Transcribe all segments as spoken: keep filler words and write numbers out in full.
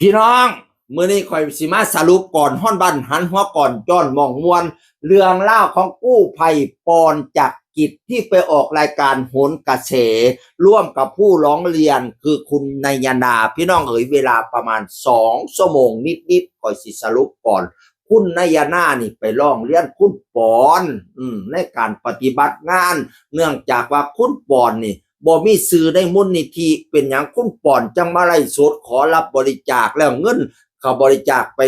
พี่น้อง มื้อนี้ข่อยสิมาสรุปก่อนฮ้อนบ้านหันหัวก่อนจ้อนหม่องม่วน เรื่องราวของกู้ภัยปอนจักรกิจที่ไปออกรายการโหนกระแส ร่วมกับผู้ร้องเรียนคือคุณนายนา พี่น้องเอ๋ย เวลาประมาณสองชั่วโมงนิดๆ ข่อยสิสรุปก่อน คุณนายนานี่ไปร้องเรียนคุณปอน อืม ในการปฏิบัติงาน เนื่องจากว่าคุณปอนนี่บ่มีชื่อในมูลนิธิ เป็นหยังคุณปอนจังมาไลฟ์สดขอรับบริจาค แล้วเงินเขาบริจาคไป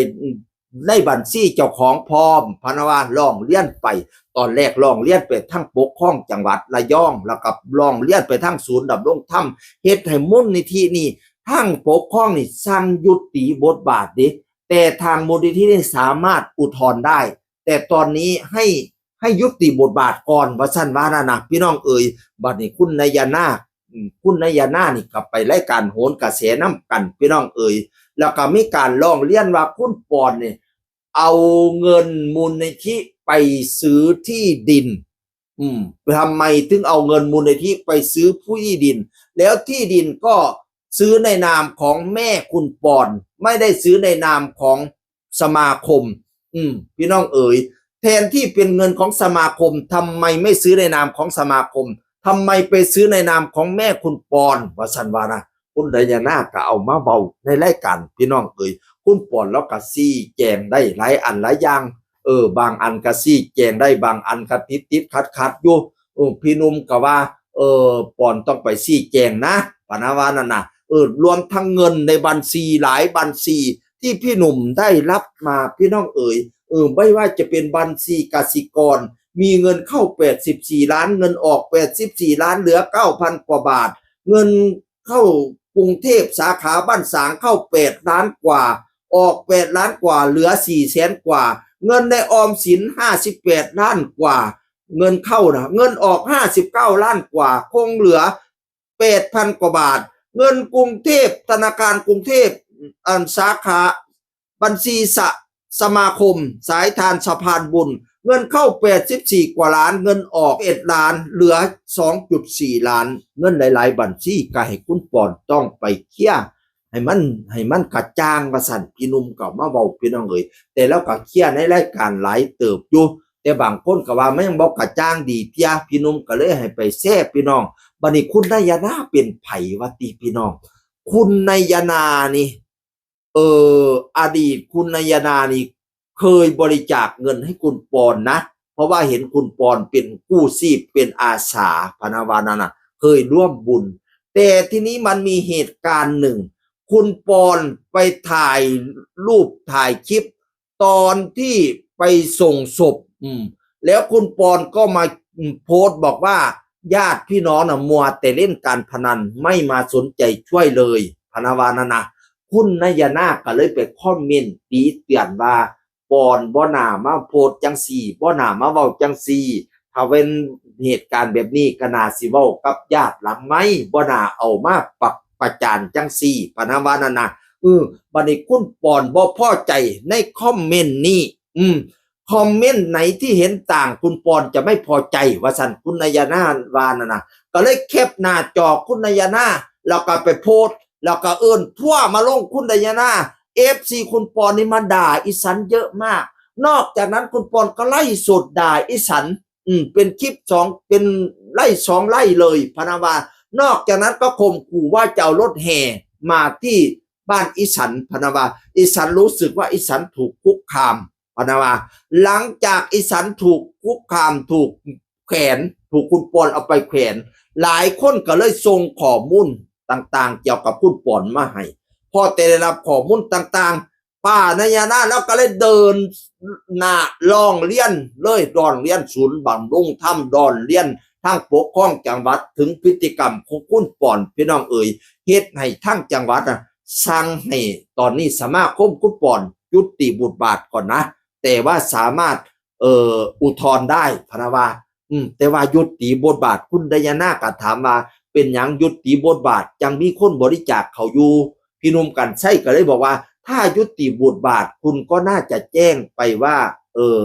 ในบัญชีเจ้าของพร้อม พะนะว่าร้องเรียนไป ตอนแรกร้องเรียนไปทางปกครองจังหวัดระยอง แล้วก็ร้องเรียนไปทางศูนย์ดำรงธรรม เฮ็ดให้มูลนิธินี่ ทางปกครองนี่สั่งยุติบทบาทเด้ แต่ทางมูลนิธินี่สามารถอุทธรณ์ได้ แต่ตอนนี้ให้ ให้ยุติบทบาทก่อน ว่าซั่นว่านั่นนะ พี่น้องเอ๋ย บัดนี้คุณนายนา อืม คุณนายนานี่ก็ไปรายการโหนกระแสนำกัน พี่น้องเอ๋ย แล้วก็มีการร้องเรียนว่าคุณปอนนี่เอาเงินมูลนิธิไปซื้อที่ดิน อืม ทำไมถึงเอาเงินมูลนิธิไปซื้อผู้ที่ดิน แล้วที่ดินก็ซื้อในนามของแม่คุณปอน ไม่ได้ซื้อในนามของสมาคม อืม พี่น้องเอ๋ย แทนที่เป็นเงินของสมาคม ทำไมไม่ซื้อในนามของสมาคม ทำไมไปซื้อในนามของแม่คุณปอน ว่าซั่นว่านะ คุณนายนาก็เอามาเว้าในรายการ พี่น้องเอ๋ย คุณปอนเราก็ชี้แจงได้หลายอันหลายอย่าง เออ บางอันก็ชี้แจงได้ บางอันก็ติดติดขัดขัดอยู่ เออ พี่หนุ่มก็ว่า เออ ปอนต้องไปชี้แจงนะ พะนะว่านั่นนะ เออ รวมทั้งเงินในบัญชีหลายบัญชีที่พี่หนุ่มได้รับมา พี่น้องเอ๋ย เออ ไม่ว่าจะเป็นบัญชีกสิกร มีเงินเข้าแปดสิบสี่ล้าน เงินออกแปดสิบสี่ล้าน เหลือเก้าพันกว่าบาท เงินเข้ากรุงเทพสาขาบ้านสางเข้าแปดล้านกว่า ออกแปดล้านกว่า เหลือสี่แสนกว่า เงินในออมสินห้าสิบแปดล้านกว่า เงินเข้านะ เงินออกห้าสิบเก้าล้านกว่า คงเหลือแปดพันกว่าบาท เงินกรุงเทพ ธนาคารกรุงเทพ อันสาขาบัญชีสะ สมาคม สายทานสะพานบุญ เงินเข้าแปดสิบสี่กว่าล้าน เงินออกเอ็ดล้าน เหลือสองจุดสี่ล้าน เงินหลายๆบัญชีก็ให้คุณปอนต้องไปเคลียร์ ให้มัน ให้มันกระจ่าง ว่าซั่น พี่หนุ่มก็มาเว้า พี่น้องเอ๋ย แต่เราก็เคลียร์ในรายการหลายเติบอยู่ แต่บางคนก็ว่ามันยังบ่กระจ่างดีเตี้ย พี่หนุ่มก็เลยให้ไปแชร์ พี่น้อง บัดนี้คุณนายนาเป็นไผวะติ พี่น้อง คุณนายนานี่ เออ อดีตคุณนายนานี่เคยบริจาคเงินให้คุณปอนนะ เพราะว่าเห็นคุณปอนเป็นกู้ชีพ เป็นอาสา พะนะว่านั่นนะ เคยร่วมบุญ แต่ทีนี้มันมีเหตุการณ์หนึ่ง คุณปอนไปถ่ายรูปถ่ายคลิป ตอนที่ไปส่งศพ อืม แล้วคุณปอนก็มา อืม โพสต์บอกว่า ญาติพี่น้องนะมัวแต่เล่นการพนัน ไม่มาสนใจช่วยเลย พะนะว่านั่นนะ คุณนายนาก็เลยไปคอมเมนต์ติเตือนว่า ปอนบ่น่ามาโพสต์จังซี่ บ่น่ามาเว้าจังซี่ ถ้าเป็นเหตุการณ์แบบนี้ก็น่าสิเว้ากับญาติหลังไมค์ บ่น่าเอามาประ ประจานจังซี่ พะนะว่านั่นนะ เออ บัดนี้คุณปอนบ่พอใจในคอมเมนต์นี้ อืม คอมเมนต์ไหนที่เห็นต่าง คุณปอนจะไม่พอใจ ว่าซั่น คุณนายนาว่านั่นนะ ก็เลยแคปหน้าจอคุณนายนา แล้วก็ไปโพสต์ แล้วก็เอิ้นทัวร์มาลงคุณนายนา เอฟซี คุณปอนนี่มาด่าอีฉันเยอะมาก นอกจากนั้นคุณปอนก็ไลฟ์สดด่าอีฉัน อืม เป็นคลิปสอง เป็นไลฟ์สองไลฟ์เลย พะนะว่า นอกจากนั้นก็ข่มขู่ว่าจะเอารถแห่มาที่บ้านอีฉัน พะนะว่า อีฉันรู้สึกว่าอีฉันถูกคุกคาม พะนะว่า หลังจากอีฉันถูกคุกคาม ถูกแขวน ถูกคุณปอนเอาไปแขวน หลายคนก็เลยส่งข้อมูลต่างๆ เกี่ยวกับคุณปอนมาให้ พอแต่ได้รับข้อมูลต่างๆ ป้านายนาแล้วก็เลยเดินหน้าร้องเรียนเลย ร้องเรียนศูนย์บำรุงธรรม ร้องเรียนทางปกครองจังหวัด ถึงพฤติกรรมของคุณปอน พี่น้องเอ๋ย เฮ็ดให้ทางจังหวัดน่ะ สั่งให้ตอนนี้สมาคมคุณปอนยุติบทบาทก่อนนะ แต่ว่าสามารถ เอ่อ อุทธรณ์ได้ พะนะว่า อืม แต่ว่ายุติบทบาท คุณนายนาก็ถามว่า เป็นหยังยุติบทบาท ยังมีคนบริจาคเข้าอยู่ พี่หนุ่มกรรชัยก็เลยบอกว่า ถ้ายุติบทบาท คุณก็น่าจะแจ้งไปว่า เออ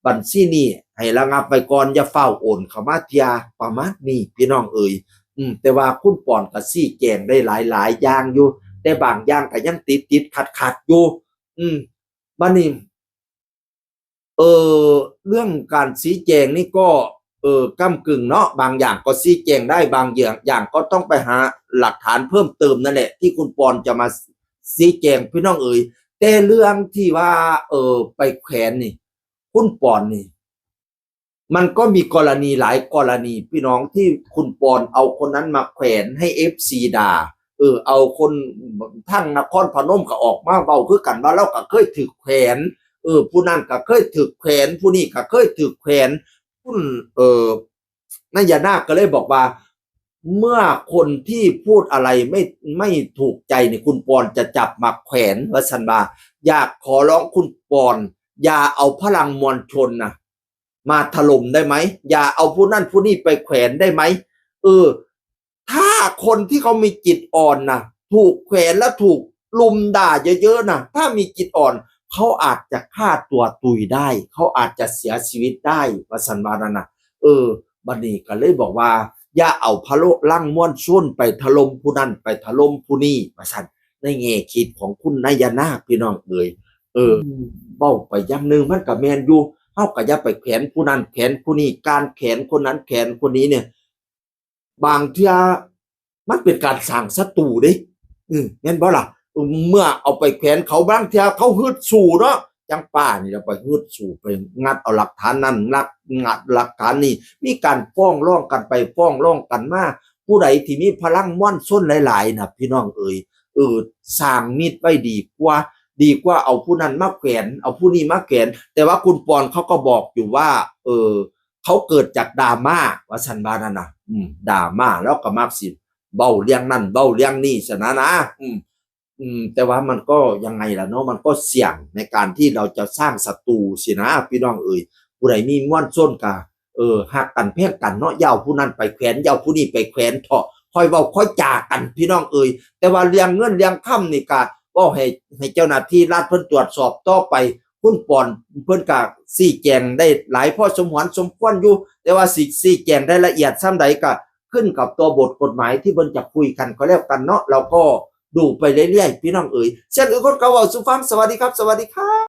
บัญชีนี้ให้ระงับไว้ก่อน อย่าฟ้าวโอนเข้ามาเทื่อ ประมาณนี้ พี่น้องเอ๋ย อืม แต่ว่าคุณปอนก็ชี้แจงได้หลายๆอย่างอยู่ แต่บางอย่างก็ยังติดติดขัดขัดๆอยู่ อืม บัดนี้ เออ เรื่องการชี้แจงนี่ก็ เออ ก้ำกึ่งเนาะ บางอย่างก็ชี้แจงได้ บางอย่าง อย่างก็ต้องไปหาหลักฐานเพิ่มเติมนั่นแหละ ที่คุณปอนจะมาชี้แจงพี่น้องเอ๋ย แต่เรื่องที่ว่า เออ ไปแขวนนี่ คุณปอนนี่ มันก็มีกรณีหลายกรณีพี่น้อง ที่คุณปอนเอาคนนั้นมาแขวนให้เอฟซีด่า เออ เอาคนทั้งนครพนมก็ออกมาเว้าคือกันว่าเราก็เคยถืกแขวน เออ ผู้นั้นก็เคยถืกแขวน ผู้นี้ก็เคยถืกแขวน คุณ เออ นายนาคก็เลยบอกว่า เมื่อคนที่พูดอะไรไม่ ไม่ถูกใจเนี่ย คุณปอนจะจับมาแขวน ว่าซั่นว่า อยากขอร้องคุณปอน อย่าเอาพลังมวลชนนะ มาถล่มได้ไหม อย่าเอาผู้นั่นผู้นี่ไปแขวนได้ไหม เออ ถ้าคนที่เขามีจิตอ่อนนะ ถูกแขวนและถูกลุมด่าเยอะๆนะ ถ้ามีจิตอ่อน เขาอาจจะฆ่าตัวตุยได้ เขาอาจจะเสียชีวิตได้ ว่าซั่นว่านั่นนะ เออ บัดนี้ก็เลยบอกว่า อย่าเอาพลังมวลชนไปถล่มผู้นั่น ไปถล่มผู้นี่ ว่าซั่น ในแง่คิดของคุณนายนาคพี่น้องเอ๋ย เออ อืม เว้าไปอย่างหนึ่งมันก็แม่นอยู่ เฮาก็อย่าไปแขวนผู้นั่นแขวนผู้นี่ การแขวนคนนั้นแขวนคนนี้เนี่ย บางเทื่อมันเป็นการสร้างศัตรูเด้ อืม แม่นบ่ล่ะ เมื่อเอาไปแขวนเขา บางเทื่อเขาฮึดสู้เนาะ จั่งป้านี่เราไปฮึดสู้ ไปงัดเอาหลักฐานนั่น ลัก งัดหลักฐานนี่ มีการฟ้องร้องกันไปฟ้องร้องกันมา ผู้ใดที่มีพลังมวลชนหลายๆนะพี่น้องเอ๋ย เออ สร้างมิตรไว้ดีกว่า ดีกว่าเอาผู้นั้นมาแขวน เอาผู้นี้มาแขวน แต่ว่าคุณปอนเขาก็บอกอยู่ว่า เออ เขาเกิดจากดราม่า ว่าซั่นว่านั่นนะ อืม ดราม่า แล้วก็มักสิเว้าเรื่องนั่นเว้าเรื่องนี้ซั่นนะนะ อืม อืม แต่ว่ามันก็ยังไงล่ะเนาะ มันก็เสี่ยงในการที่เราจะสร้างศัตรูสินะ พี่น้องเอ๋ย ผู้ใดมีมวลชนก็ เออ ฮักกันแพงกันเนาะ อย่าเอาผู้นั้นไปแขวน อย่าเอาผู้นี้ไปแขวนเถาะ ค่อยเว้าค่อยจากันพี่น้องเอ๋ย แต่ว่าเรื่องเงินเรื่องคำนี่ก็เว้าให้ ให้เจ้าหน้าที่รัฐเพิ่นตรวจสอบต่อไป คุณปอนเพิ่นก็ชี้แจงได้หลายพอสมควรสมควรอยู่ แต่ว่าสิชี้แจงได้ละเอียดส่ำใดก็ขึ้นกับตัวบทกฎหมายที่เพิ่นจะคุยกันก็แล้วกันเนาะ เราก็ดูไปเรื่อยๆ พี่น้องเอ๋ย เช่นอื่นคนเขาเว้าสู่ฟัง สวัสดีครับ สวัสดีครับ